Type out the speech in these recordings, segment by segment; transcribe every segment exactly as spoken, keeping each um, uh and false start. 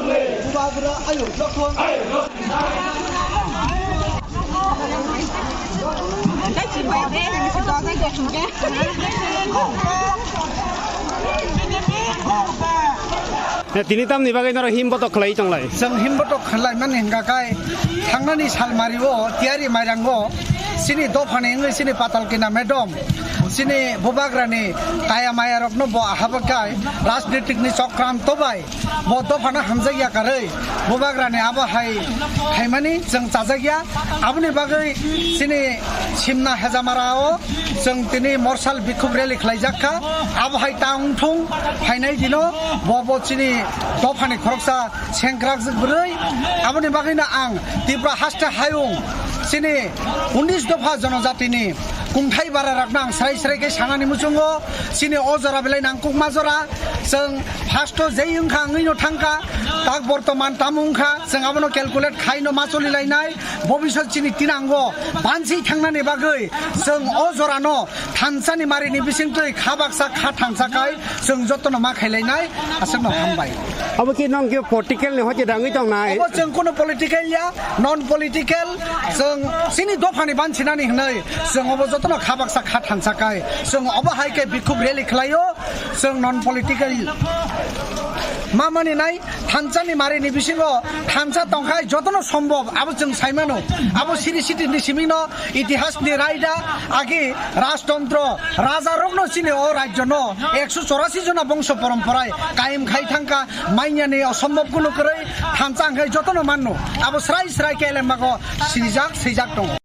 Bubagra Ayuk Jothon. Tini tamni bagwi norok him botok khlai tonglai? Chwng him botok khlai mani hwnkha khai thangnani salmari o tiyari mairango chini dophani wngwi chini Patalkina madam chini bubagrani kaya mayarokno bo ahabakhai rajnitikni chokranto bai bo dophano hamjakya karwi bubagrani abo hai khaimani chwng chajakya. Aboni bagwi chini Simna Hejamara o chwng tini morsal bikhuk rally khlaijak kha. Abo hai ta wngthung phainai dino bo bo chini dophani khoroksa sengkrakjak bwrwi. Aboni bagwino ang Tripura haste hayung chini unis dopha jonojatini kungthai bararokno ang srai srai khe sanani muchungo. Chini o jora belai nangkukma jora. Chwng first o jei wngkha wngwino thangkha, tak bortoman tamo wngkha, chwng abono calculate khaino ma choli lainai. Bobisot chini tinango bansi thangnani bagwi chwng o jorano thansani marini bisingtwi kha baksa kha thansa khai chwng jotono ma khailainai. Aswkno hambai. Abo ki nong ki political ni hoche dangwi tongnai? Obo chwng kuno political ya, non political, chwng chini dophani bansinani hwnwi chwng obo jotono kha baksa kha thansa khai chwng obo hai khe bikhuk rally khlaio. Chwng non political ma mani nai, thansani marini bisingo thansa tongkhai jotono sombhob abo chwng saimano. Abo siri sitini simino itihasni raida agi rajtontro rajarokno chini o rajyono ekso chorasi jona bongso poromporai kayem khai thangkha, manyani osombhob kuno kwrwi thansa hwnkhe jotono manno. Abo srai srai kelembago sijak sijak tongo.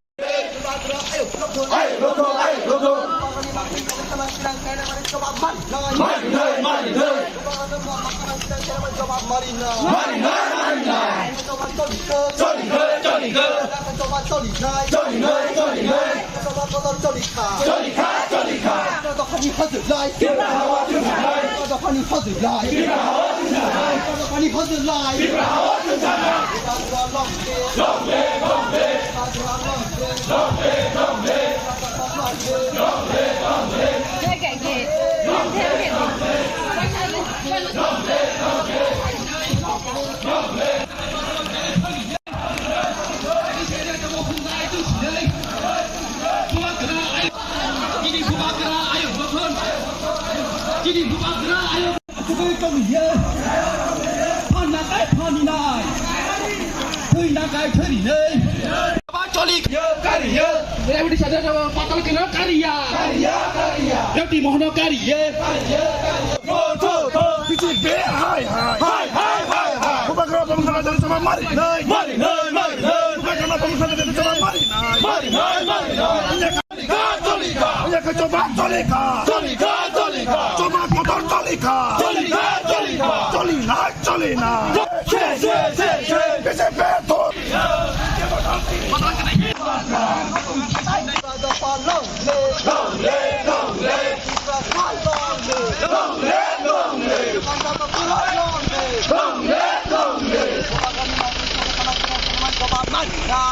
Tugui tongya. Phanna kai phaninai. Thwina kai thwirinai. Ba choli yo kariya. Rewdi sada patal kena kariya. Kariya, kariya. Rewdi mohno kariya. Kariya, kariya. Go, go, go. Bichi be hai hai. Hai, hai, hai, hai. Bubagra bongsa na jani sama mari nai. Mari nai, mari nai. Bubagra bongsa na jani sama mari nai. Mari nai, mari nai. Choli kha, choli kha. Oye, khe choba choli kha. Choli kha, choli kha. Choba kotor choli kha. Choli kha, choli kha. Choli na, choli na. Se, se, se, se. Kese pe thon. Ah,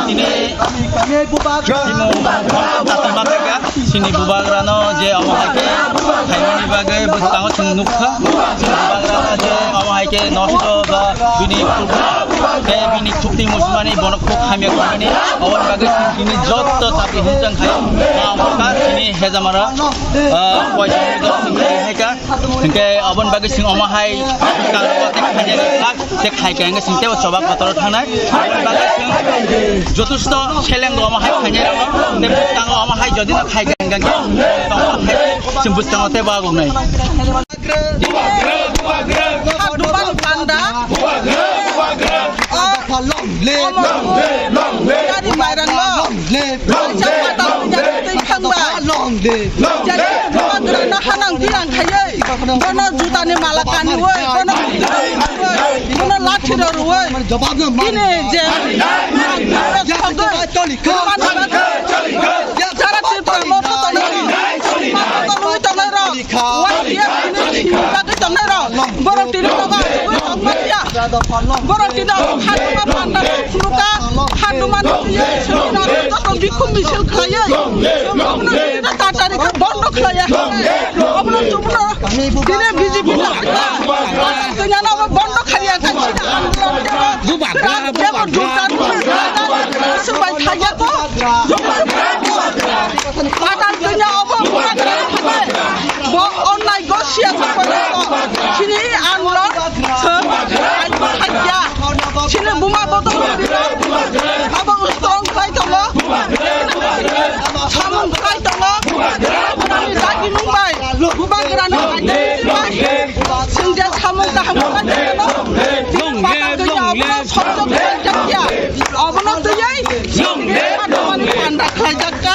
chini, chini bubagra no je omo hai khe khaimani bagwi bwskango chwng nukha. Chini bubagra no je omo hai khe nosto ba bini khuk, tei bini khukti muchungmani bono khuk hamya khaimani. Oboni bagwi chini jotto tapi hwnchang khai ma wngkha chini hejamara, ah, poisa hai kha. Hinkhe oboni bagwi chwng omo hai bwskango tei khainani khak tei khai khe hinkhe chwng teibo choba kotor thangnai. Oboni bagwi chwng jotosto seleng omo hai khainai rokno tei bwskango omo hai jodi no khai khe hinkhe chwng bwskango teibo agongnai. Khadumani panda. O, omo, gari mairang no. Kaisa pata puja twi thangbai. Jani bubagra no hanang tirang khaiwi. Bono jutani mala kaniwi. Bono, bono lathi rorwi. Bini je, jara Tripura motha tongnai rok, motha tongnai rok, Y T F ni bagwi tongnai rok, borok tini nogo asugwi tongma phiya, borok tini khaduma panda phunukha, khaduma nukliya, joto bikhum misil khlaiwi, obono tini tatari khe bondo khlaiya, obono chubno tini B J P ni hakha, tini ano bondo khaiya khe chini andolon kebo, bubagra, kebo bubagra, dukan, bubagra, swbai khaiya ko, Patal tanya obo bubagra thangbai. Bo onnai go siya thangbai. Chini andolon se thangya. Chini buma bodol dino. Abo strong khlai tongo. Samung khlai tongo. Ani dagi nungbai. Bubagra no identity bai. Singja samung kaham khlai tongo. Long live, long live. Sojok khlai jakya. Obono twiwi. Long live, long live. Panda khlai jakka.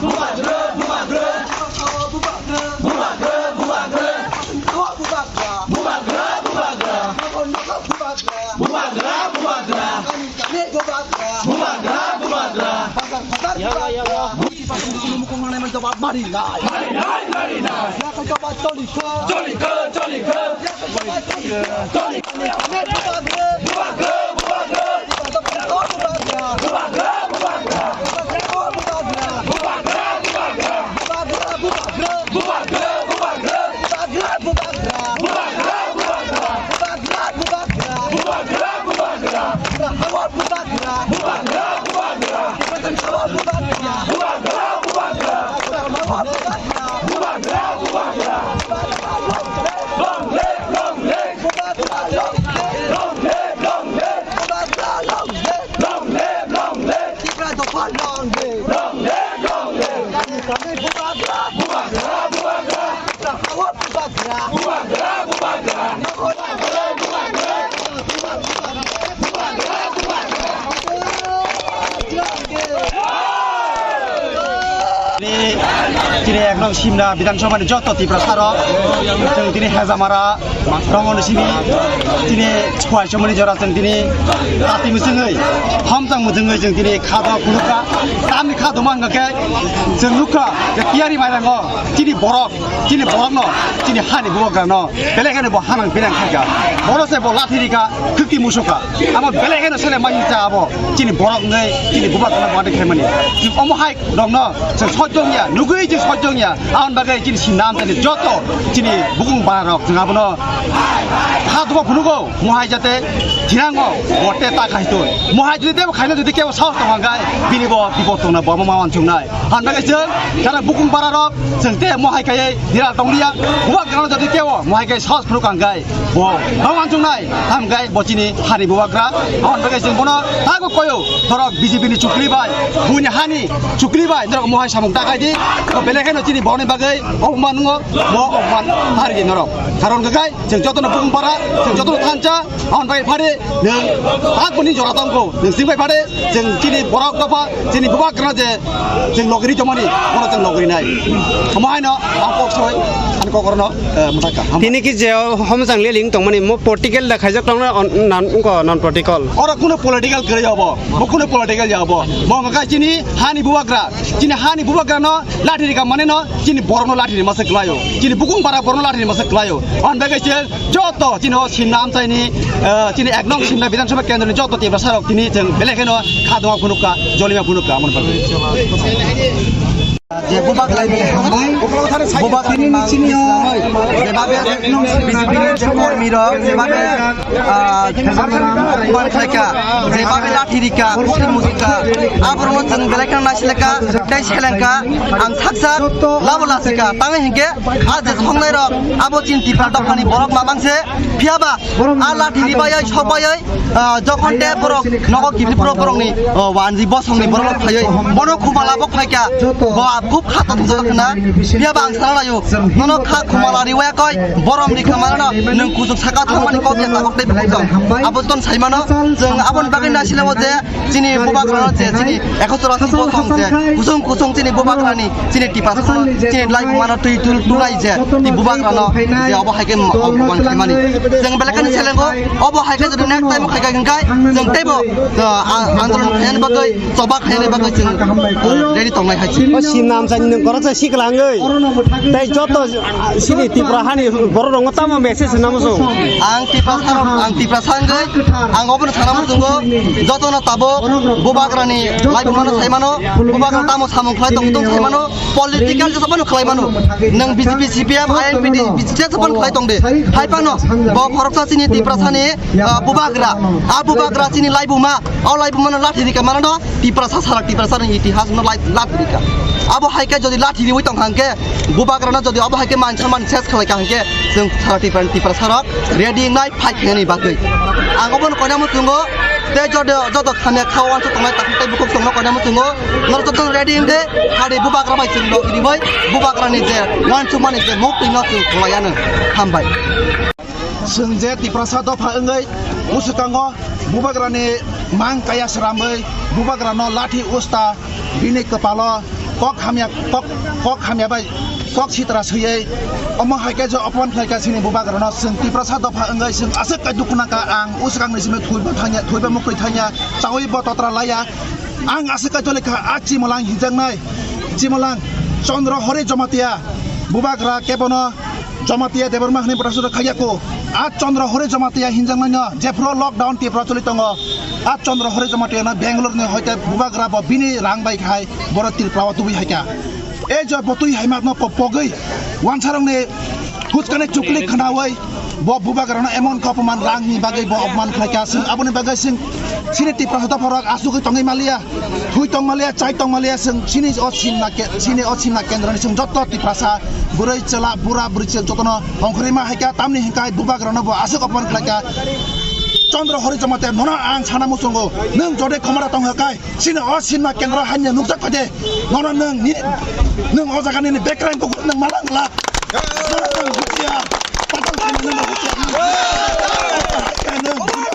Bubagra, bubagra. Bubagra, bubagra. Bazar, bazar, bubagra. Jobab mari nai. Mari nai, mari nai. Yakha jobab choli kho. Choli kho, choli kho. Yakha jobab choli kho. Choli kho. Bubagra, bubagra. Bubagra, bubagra. Bubagra, bubagra. Bubagra, bubagra. Bubagra, bubagra. Bubagra, bubagra. Bubagra, bubagra. Bubagra, bubagra. Bubagra, bubagra. Bubagra, bubagra. Bubagra, bubagra. Bubagra, bubagra. Bubagra, bubagra. Bubagra, bubagra. Long live, long live. Bubagra, long live. Long live, long live. Bubagra, long live. Long live, long live. Tipra dopha long live. Long live, long live. Kami, kami, bubagra. Bubagra, bubagra. Tipra hawa bubagra. Bubagra, bubagra. Bubagra, bubagra. Bubagra, bubagra. Tini, tini ek nong Simna Bidhan Sabha ni joto Tiprasa rok, chwng tini Hejamara, Rongoni simi tini Kuaisomoni jora chwng tini tati mwchwngwi, hamjak mwchwngwi chwng tini kha do phunukha. Tamni kha do mankha khe chwng nukha je tiyari mairango chini borok, chini borokno, chini hani bubagrano belai kheno bo hanang pinang khaikha. Boro se bo lathi rikha, khwkti musukha. Abo belai kheno sele mai cha abo chini borok wngnai, chini bubagrano bo ani khaimani. Omo hai rokno chwng sojong ya, nugwi chwng sojong ya. Aboni bagwi chini Simna amchaini joto chini bukung bara rok chwng abono kha duba phunugo, mohai jate thirango bote ta khai twi. Mohai jodi tebo khaino jodi kebo sahos tong hangkai bini bo bipod tongna bo ma wansuknai. Aboni bagwi chwng jara bukung bara rok chwng te mohai khaiye dira tong liya. Bubagrano jodi kebo mohai khai sahos phunuk hangkai. Bo, bo wansuknai, hamkai, bo chini hani bubagra, aboni bagwi chwng bono tago koyo, borok B J P ni chukli bai, buini hani chukli bai, norok mohai samung ta khai di, bo belai Eno chini borokni bagwi oboman wngo, bo oboman harigi norok. Karon hwnkhe chwng jotono bukung para, chwng jotono thansa, aboni bagwi phari nwng tak bini jora tongkho, nwng sing bai phari, chwng chini borok dopha, chini bubagrano je chwng logiri tongmani, bono chwng logiri nai. Omo haino ang kok soi, ani kok orono, eh, mwthakha. Tini ki je homjang leling tongmani mo political da khaijak tongna on-, nan-, wngkha non political. Oro kuno political kwrwi obo, bo kuno political ya obo. Bo wngkha chini hani bubagra, chini hani bubagrano lathi rika mane no, chini borokno lathi rima se kwlaio. Chini bukung para borokno lathi rima se kwlaio. On bagwi se joto chini o Simna amchaini, eh, chini ek nong Simna Bidhan Sabha kendroni joto Tiprasa rok tini chwng belai kheno khadoma phunukha, jolima phunukha, amoni bagwi. Je bubagrani hambai, bubagrani mang sinio, jebabe B J P ni je kormi rok, jebabe ah, man khlaika, jebabe lathi rika, bukti musika, aborokno chwng belai kheno naisileka, tei selengka, ang saksa labo lasika, tangwi hinkhe, ah, je songnai rok, abo chini Tipra dophani borok mamang se, phiyaba, ah, lathi ribaioi, sokbaioi, ah, jokhon te borok nogo kibri borok borokni, oh, wanji bosongni borok rok phaioi, bono khumala bo phaika, bo khub khata thajak khna, phiyaba ang sana laio, nono kha khumala riwaya koi, borom rikha manano, nwng kuchuk saka thangmani kok ya tabok tei bukhuk tong. Abo ton saimano, chwng aboni bagwi nasilango je chini bubagrano je chini ekhotora si bo tong je kusung kusung chini bubagrani chini Tiprasa chini lai mano twi tul tulai je ti bubagrano je obo hai khe ma-, obo man khaimani. Chwng belai kheno selengo, obo hai khe jodi next time khai kha hwnkhe chwng teibo, ah, andolon khainani bagwi Choba khainani bagwi chwng, uh, ready tongnai hai. O Simna amchaini nwng koroksa sikla wngwi. Tei joto, uh, sini Tripura hani borok rokno tamo message rwnamo chwng? Ang Tiprasa rok, ang Tiprasa wngwi, ang obono sana muchungo, jotono tabuk bubagrani laibumano saimano, bubagra tamo samung khlai tong tong saimano, political jesa phano khlai mano. Nwng B J P, C P M, I N P T, jesa phano khlai tong de. Hai phano, bo khoroksa sini Tiprasani, uh, bubagra. A bubagra sini laibuma. O laibumano lathi rika manano Tiprasa sara Tiprasa ni itihas no lai-, lathi rika. Abo hai khe jodi lathi riwi tong hangke bubagrano jodi abo hai khe mansa man ses khlai ka hangke chwng sara Tipra, Tiprasa rok ready wngnai fight khainani bagwi. Ang obono koina muchungo tei jodo, jodo khamya khao wansa tongnai takhuk tei bukhuk tongno koina muchungo norok joto ready wngkhe hari bubagra bai chwng log riwi bubagrani je wansukmani je muk twi no chwng khlai ano. Hambai. Chwng je Tiprasa dopha wngwi bwswkango bubagrani mang kaya sramwi bubagrano lathi usta bini kwpalo kok hamya, kok, kok hamya bai kok sitra swiwi omo hai khe je opman khlai kha chini bubagrano chwng Tiprasa dopha wngwi chwng aswk khe dukhu nangkha ang bwswkangni simi thwibo thangya, thwibo muktwi thangya chawi bo totra laiya ang aswk khe jolikha a Chimalang hinjaknai Chimalang Chandra Hori Jamatia bubagra kebono Jamatia Debbarma hwnwi bwthaksuro khaiya kho. A Chandra Hori Jamatia hinjaknaino jephuru lockdown Tripura choli tongo. A Chandra Hori Jamatiano Bangalore ni hoite bubagra bo bini rang bai khai borok Tripura o tubui haikha. E jo bo twi haimakno po-, pogwi wansarokni huskani chukli khnaui bo bubagrano emon khe opman rangni bagwi bo opman khlaikha. Chwng aboni bagwi chwng chini Tripura dopharok asugwi tongwi maliya. Thui tong maliya, chai tong maliya, chwng chini o simna ke-, chini o simna kendroni chwng joto Tiprasa, bwrwi chwla, bura bwrwi chwng jotono ongkhorwi ma hai kha, tamni hwnkhe bubagrano bo aswk opman khlai kha. Chandra Hori Jamatia nono ang sana muchungo, nwng jodi khomora tong hwkai, chini o simna kendro hanya nukjak phai de, nono nwng ni, nwng o jaga nini bekrang kukur nwng malang la. Nwng husiar, patal khaina nwng husiar, nwng husiar, nwng husiar.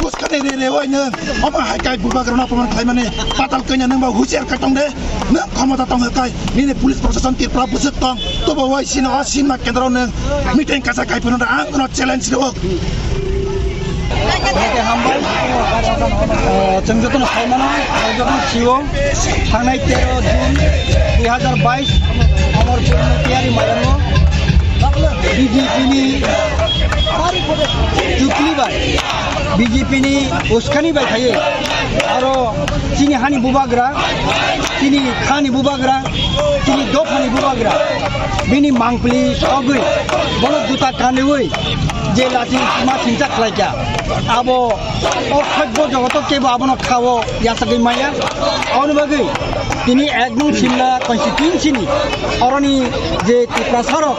Buskani re re oi nwng. Omo hai kai bubagrano opman khlaimani patal kanya nwng ba husiar kai tong de. Nwng khomota tong kai. Nini police proshashan Tripura bwswk tong. Tobo oi sino o simna kendro nwng meeting kaisa kai phano ang no challenge rwo. Oke, hambai. Eh, chwng jotono saimano, chwng jotono sio. Thangnai tero June dui hazar bais, Amarpur Tiyari Maidano B J P ni chukli bai, B J P ni uskani bai khaiwi, aro chini hani bubagra, chini khani bubagra, chini dophani bubagra, bini mangpili sogwi, bono juta kanwi, je lachi ma singcha khlaikha, abo o khajbo jogoto kebo abono khao yasagwi maya. Aboni bagwi tini ek nung Simla constituency ni oroni je Tiprasa rok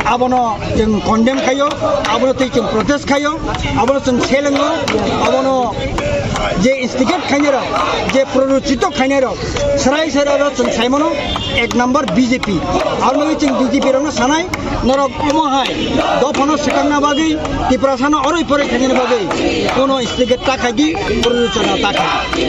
abono chwng condemn khaio, abono tei chwng protest khaio, abono chwng selengo, abono Je instigate khainai rok, je prorochito khainai rok, srai srai rok chwng sai mano ek number B J P. Aro nugwi chwng B J P rokno sanai, norok omo hai dophano swkangna bagwi, Tiprasano oroi poroi khainani bagwi kono instigate ta khai di, prorochona ta khai di.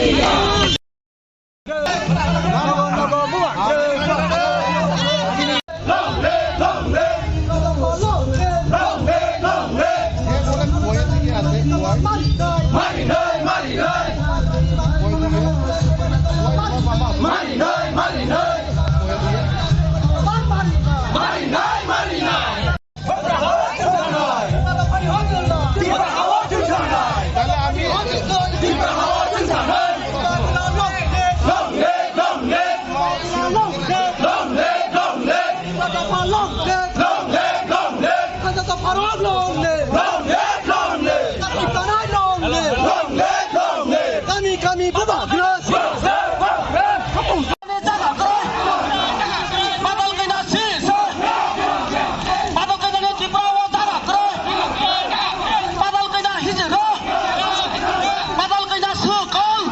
Kami, kami, bubagra. Badal kaida si, si. Badal kaida ni Tripura o jara kre. Badal kaida hijira. Badal kaida sukol.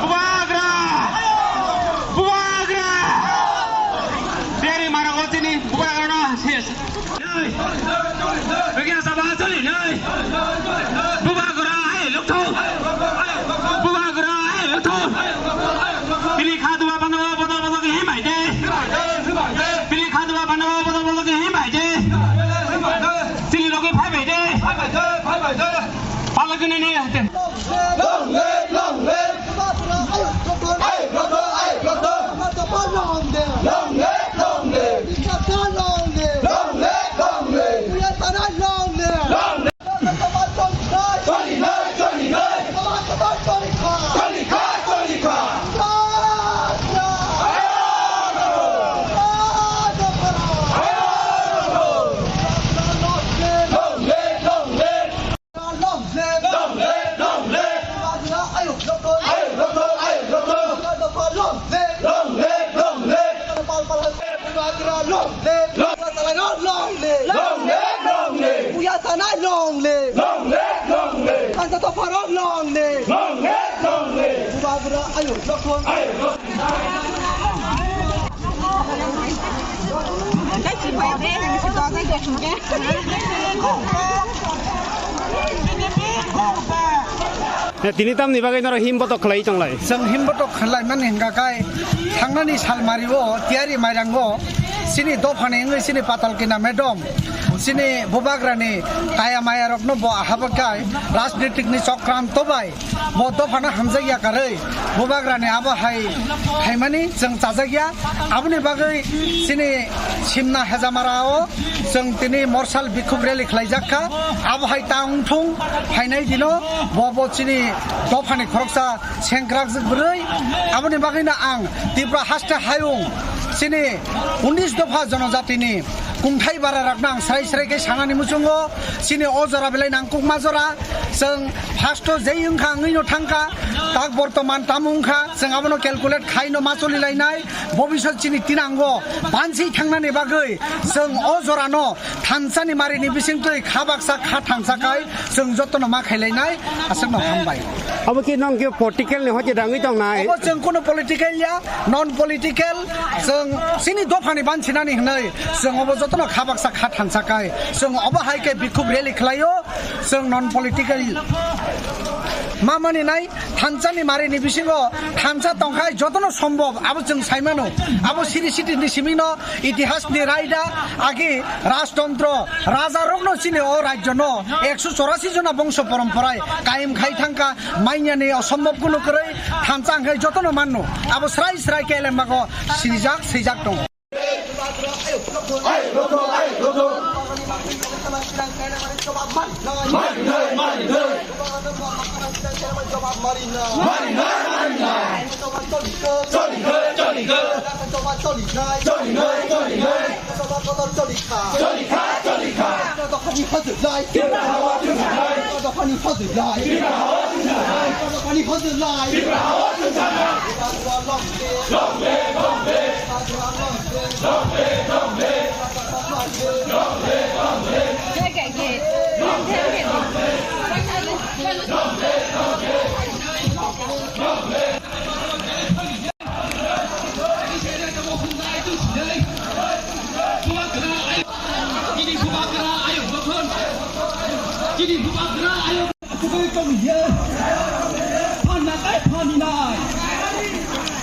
Bubagra. Bubagra. Beri mara otini bubagra na si. Bagi sabah choli nai. Bubagra hai lokthong. Bubagra hai lokthong. Pili khadua bana bana bana ke himai de. Pili khadua bana bana bana ke himai de. Chili loge phai bai de. Pala kene ni hate. Long live, long live. Ayuk Rokthon, ayuk Rokthon. Long live, long live. Long live, long live. Long live. Choli nai, choli nai. Choli kha, choli kha. Long live, long live. Long live, long live. Ayuk Rokthon, ayuk Rokthon. Long live, long live. Long live, long live. Long live, long live. Long live, long live. Long live, long live. Thansa Dopharok long live. Long live, long live. Bubagra Ayuk Rokthon. Ayuk Rokthon. Tini tamni bagwi norok him botok khlai tonglai? Chwng him botok khlai mani hwnkha khai thangnani salmari o tiyari mairango chini dophani wngwi chini Patalkina madam chini bubagrani kaya maya rokno bo ahabakai rajnitik ni chokranto bai. Bo dophano hamjakya karwi bubagrani abo hai khaimani chwng chajakya. Aboni bagwi chini Simna Hejamara o chwng tini morsal bikhuk rally khlaijak kha. Abo hai ta wngthung, phainai dino bo bo chini dophani khoroksa sengkrak bwrwi. Aboni bagwino ang Tripura haste hayung chini unis dopha jonojatini kungthai bara rokno ang srai srai khe sanani muchungo. Chini o jora belai nangkukma jora. Chwng first o jei wngkha wngwino thangkha, tak bortoman tamo wngkha, chwng abono calculate khaino ma cholilainai, bobisot chini tinango bansi thangnani bagwi chwng o jorano thansani marini bisingtwi kha baksa kha thansa khai chwng jotono ma khailainai, aswkno hambai. Abo ki nong ki political ni hoite dangwi tongnai? Obo chwng kuno political ya, non political, chwng chini dophani bansinani hwnwi chwng obo jotono kha baksa kha thansa khai chwng obo hai khe bikhuk rally khlaio. Chwng non political ma mani nai, thansani marini bisingo thansa tongkhai jotono sombhob abo chwng saimano. Abo siri siti ni simino itihas ni raida agi rajtontro raja rokno chini o rajyo no ekso chorasi jona bongso poromporai kaim khai thangkha, manya ni osombhob kuno kwrwi thansa hwnkhe jotono manno. Abo srai srai K L M bago sijak sijak tongo.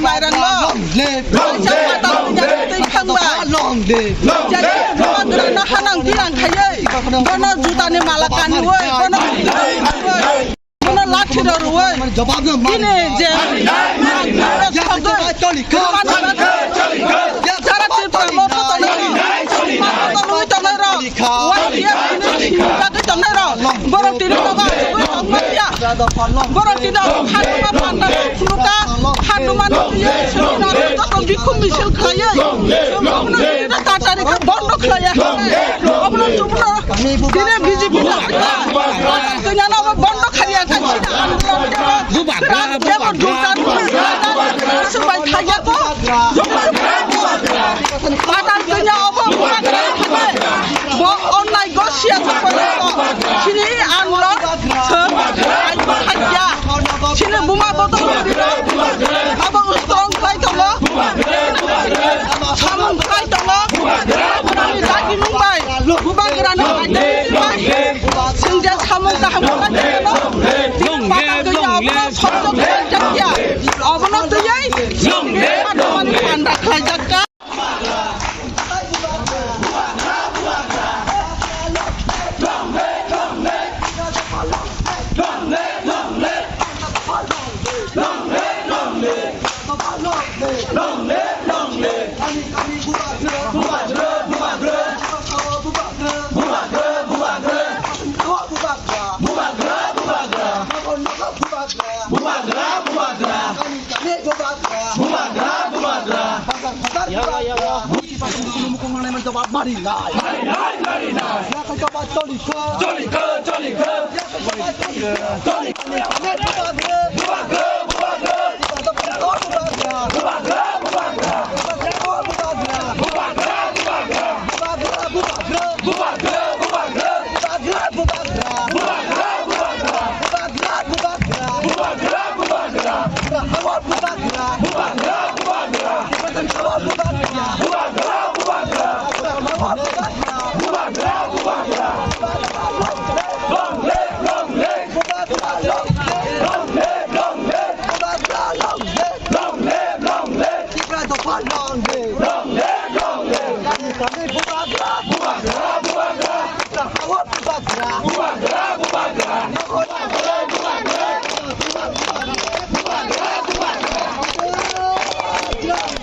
mairang no. Kaisa mata twi thangbai. Jani bubagrano hanang tirang khaiwi. Bono jutani mala kaniwi. Bono Bono lathi rw rwi. Bini je jara Tripura motha tongnai rok, motha tongnai rok, Y T F ni bagwi tongnai rok, borok tini nogo achugwi tongma phiya. Borok tini nogo khatungma panda phunukha, khatungma nukliya, sini nogo joto bikhum misil khlaiwi, obono tini nogo tatari khe bondo khlaiya. Obono chubno tini B J P ni tini nogo bondo Bubagra, bubagra. Patal dunya obo bubagra. Bo onnai go siya sa ko. Chini ang lo. Chini buma botol. Abo strong kai tongo. Samung kai tongo. Dagi mumbai. Bubagra no. Sing je samung kaham khlai tongno. Long live, long live. Obono twiwi. Long live, long live. Panda khlaijak kha. Long live, long live. Bubagra, bubagra. Bubagra, bubagra. Bubagra, bubagra. Bubagra, bubagra. Bubagra, bubagra. Bubagra, bubagra. Yawa, yawa. Mari nai. Mari nai, mari nai. Yakha jawab choli kho. Choli kho, choli kho. Yakha jawab choli kho. Choli kho. Bubagra, bubagra. Bubagra, bubagra. Bubagra, bubagra. Bubagra, bubagra. Bubagra, bubagra. Bubagra, bubagra. Bubagra, bubagra. Bubagra, bubagra. Bubagra, bubagra. Bubagra, bubagra. Bubagra, bubagra. Bubagra, bubagra. Bubagra, bubagra. Bubagra, bubagra. Bubagra, bubagra. Long live, long live. Bubagra, long live. Long live, long live. Bubagra, long live. Long live, long live. Tipra dopha long live. Long live, long live. Kami, kami bubagra. Bubagra, bubagra. Hawa bubagra. Bubagra, bubagra. Bubagra, bubagra. Bubagra, bubagra. Long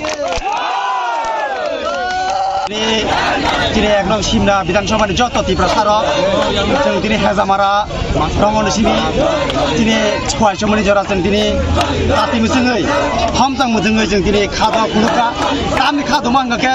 live. Chini ek nong Simna Bidhan Sabha ni joto Tiprasa rok, chwng tini Hejamara, Rongoni simi, tini Khowai Somoni jora chwng tini tati mwchwngwi, hamjak mwchwngwi chwng tini kha do phunukha. Tamni kha do mangkha khe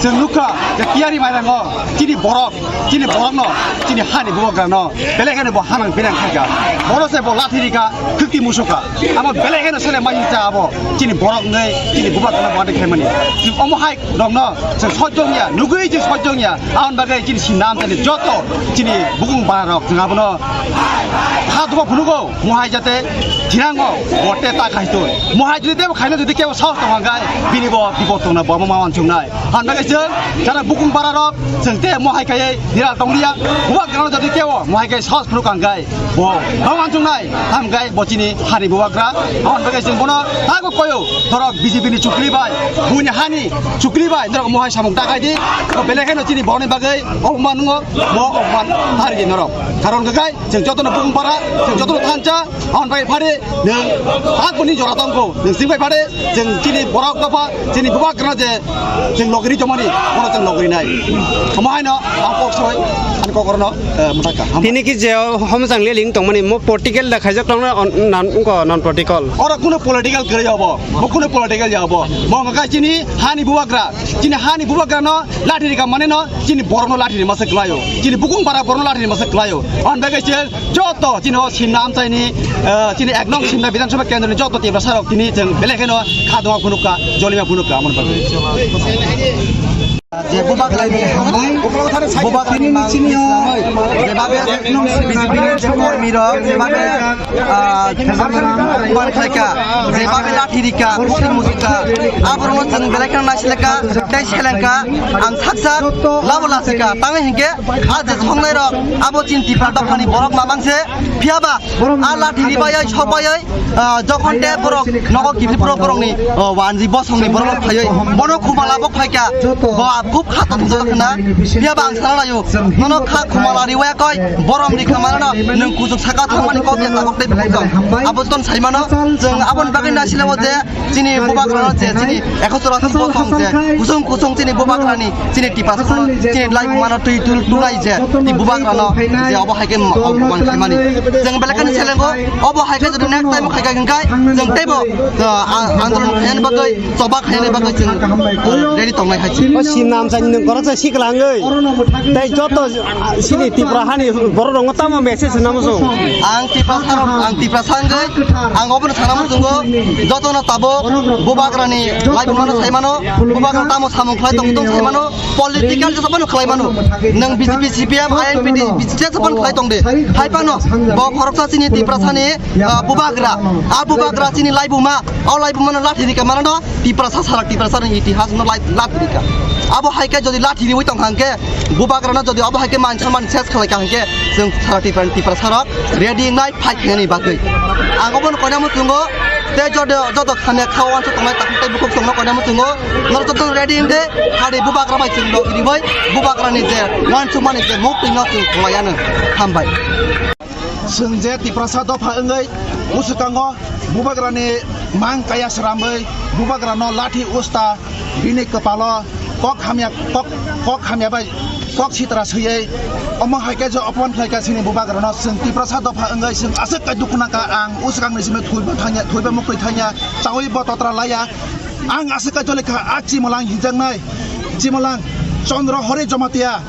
chwng nukha je tiyari mairango chini borok, chini borokno, chini hani bubagrano belai kheno bo hanang pinang khaikha. Boro se bo lathi rikha, khwkti musukha. Abo belai kheno sele mai cha abo chini borok wngnai, chini bubagrano bo ani khaimani. Chwng omo hai rokno chwng sojong ya, nugwi chwng sojong ya. Aboni bagwi chini Simna amchaini joto chini bukung bara rok chwng abono kha dobo phunugo, mohai jate thinango bote ta khai to. Mohai jodi tebo khaino jodi kebo sahos tong hangkai, bini bo bipod tongna bo ma wansuknai. Aboni bagwi chwng jara bukung bara rok chwng te mohai khai nira tong liya. Bubagrano jodi kebo mohai khai sahos phunuk hangkai, bo ma wansuknai, hamkai bo chini hani bubagra. Aboni bagwi chwng bono tago koyo, norok B J P ni chukli bai, buini hani chukli bai, norok mohai samung ta khai di. Bo belai kheno chini borokni bagwi opman wngo, bo opman ta rigi norok. Karon hwnkhe chwng jotono bukung para, chwng jotono thansa, aboni bagwi phari nwng tak boni jora tongkho, nwng sing bai phari, chwng chini borok dopha, chini bubagrano je chwng logiri tongmani, bono chwng logiri nai. Omo haino ang kok soi, ani kokrokno, eh, mwthakha. Tini ki je homjang leling tongmani, mo political da khaijak tongna on-, nan, wngkha non political. Oro kuno political kwrwi obo, bo kuno political ya obo. Bo wngkha chini hani bubagra, chini hani bubagrano lathi rika maneno, chini borokno lathi rima se kwlaio, chini bukung bara borokno lathi rima se kwlaio. Aboni bagwi se joto chini o Simna amchaini, eh, chini ek nong Simna Bidhan Sabha kendroni joto Tiprasa rok tini chwng belai kheno kha doma phunukha, jolima phunukha, amoni bagwi. Je bubagrani hambai, bubagrani mang sini o, jebabe B J P ni kormi rok, jebabe, ah, man khlaika, jebabe lathi rika, khwkti musukha, aborokno chwng belai kheno naisileka, tei selengkha, ang saksa labo lasika, tamo hinkhe a je songnai rok, abo chini Tipra dophani borok ma bangse, phiyaba a lathi ribaioi, sokbaioi, ah, jokhon te borok nogo kibri borok, borokni, oh, wanji bosongni borok phaioi, bono khumala bo phaikha, bo khub khato thumjak khna, phiyaba ang sana laio, nono kha khumala riwaya koi, borom rikha manano, nwng kuchuk saka thangmani kok ya tabok tei bukhuk tong, abo ton saimano, chwng aboni bagwi naisilego je, chini bubagrano je, chini ekhotora thangbo thang je, kusung kusung chini bubagrani, chini Tiprasa, chini laibumano twi tul tulai je, chini bubagrano je obo hai khe ma-, man khaimani. Chwng belai kheno selengo, obo hai khe jodi next time khai kha hwnkhe, chwng teibo, uh, a-, andolon khainani bagwi, choba khainani bagwi chwng, uh, ready tongnai hai. O Simna amchaini nwng koroksa sikla wngwi, tei joto, uh, chini Tipra hani borok rokno tamo message rwna muchung? Ang Tiprasa rok, ang Tiprasa wngwi, ang obono sana muchungo, jotono tabuk bubagrani laibumano saimano, bubagra tamo samung khlai tong tong saimano, political jesa phano khlai mano. Nwng B J P, C P M, I N P T, jesa phano khlai tong de. Hai phano bo khoroksa chini Tiprasani, ah, bubagra, a bubagra chini laibuma, o laibumano lathi rika manano, Tiprasa sara Tiprasani itihasno lai-, lathi rika. Abo hai khe jodi lathi riwi tong kha hwnkhe, bubagrano jodi obo hai khe man saman ses khlai kha hwnkhe, chwng sara Tipra, Tiprasa rok ready wngnai fight khainani bagwi. Ang obono koina muchungo, tei jodo, joto khamya kha wansuk tongnai takhuk tei bukhuk chwngno koina muchungo, norok joto ready wngde, hari bubagra bai chwng log ribai, bubagrani je wansukmani je muk twino chwng khlai anw. Hambai. Chwng je Tiprasa dopha wngwi bwswkango bubagrani mang kaya sramwi bubagrano lathi usta bini kwpalo kok hamya, kok, kok hamya bai kok sitra swiwi omo hai khe je opman khlai kha chini bubagrano chwng Tiprasa dopha wngwi chwng aswk khe dukhu nangkha ang bwswkangni simi thwibo thangya, thwibo muktwi thangya chawi bo totra laiya ang aswk khe joli kha a Chimwlang hinjaknai Chimwlang Chandra Hori Jamatia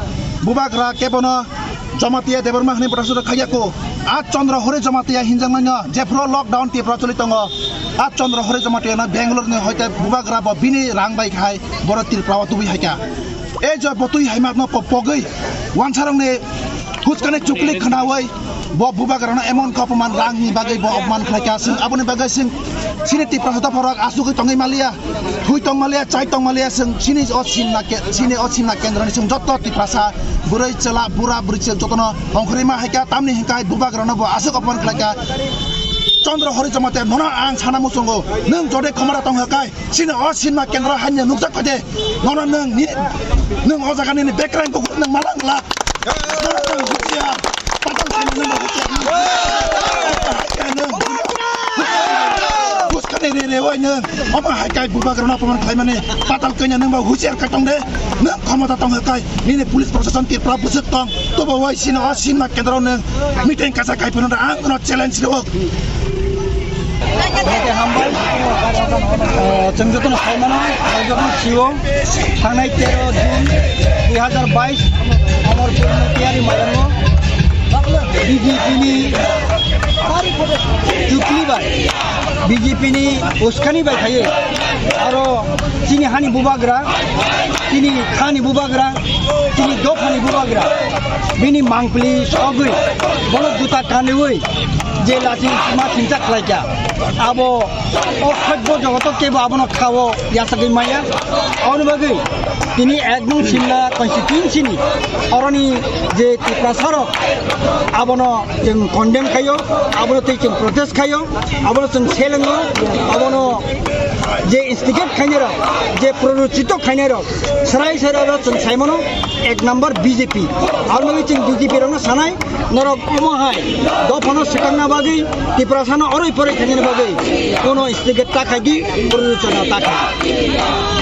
bubagra kebono Jamatia Debbarma hwnwi bwrasukno khaiya kho. A Chandra Hori Jamatia hinjaknaino jephuru lockdown Tripura choli tongo. A Chandra Hori Jamatiano Bangalore ni hoite bubagra bo bini rang bai khai borok Tripura o tubui haikha. E jo bo twi haimatno po-, pogwi wansarokni huskani chukli khnaui bo bubagrano emon khe opman rangni bagwi bo opman khlaikha. Chwng aboni bagwi chwng chini Tripura dopharok asugwi tongwi maliya. Thui tong maliya, chai tong maliya, chwng chini o simna ke-, chini o simna kendroni chwng joto Tiprasa, bwrwi chwla, bura bwrwi chwla jotono ongkhorwi ma hai kha, tamni hwnkhe bubagrano bo aswk opman khlai kha. Chandra Hori Jamatia nono ang sana muchungo, nwng jodi khomora tong hwnkhe, chini o simna kendro hanya nukjak phai de, nono nwng ni, nwng o jaga nini bekreng kukur nwng mala wngla. Nono nwng hutia, patal sini nwng hutia, nwng hutia, nwng hutia, nwng hutia, nwng hutia, Nwng omo hai kai bubagrano apman khlaimani patal kanya nwng ba husiar kai tong de. Nwng khomota tong hai kai nini police proshashan Tripura bwswk tong tobo wai sino a sinma kendro nwng meeting kaisa kai phano ang no challenge ro. Oke, hambai. Ah, chwng jotono saimano, ang jotono sio. Thangnai tero June dui hazar bais, Amarpur Motihari Maidano B J P ni chukli bai, B J P ni uskani bai khaiwi, aro chini hani bubagra, chini khani bubagra, chini dophani bubagra, bini mangpili sogwi, bono juta kanwi, je lachi ma singcha khlaikha. Abo o khajbo jogoto kebo abono khao yasagwi maya. Aboni bagwi tini ekdom Simla constituency ni oroni je Tiprasa rok abono chwng condemn khaio, abono tei chwng protest khaio, abono chwng selengo, abono je instigate khainai rok, je prorochito khainai rok, serai serai rok chwng saimano ek number B J P. Aboni bagwi chwng B J P rokno sanai, norok omo hai dophano swkangna bagwi, Tiprasano oroi poroi khainani bagwi kono instigate ta khaidi, prorochona ta khai.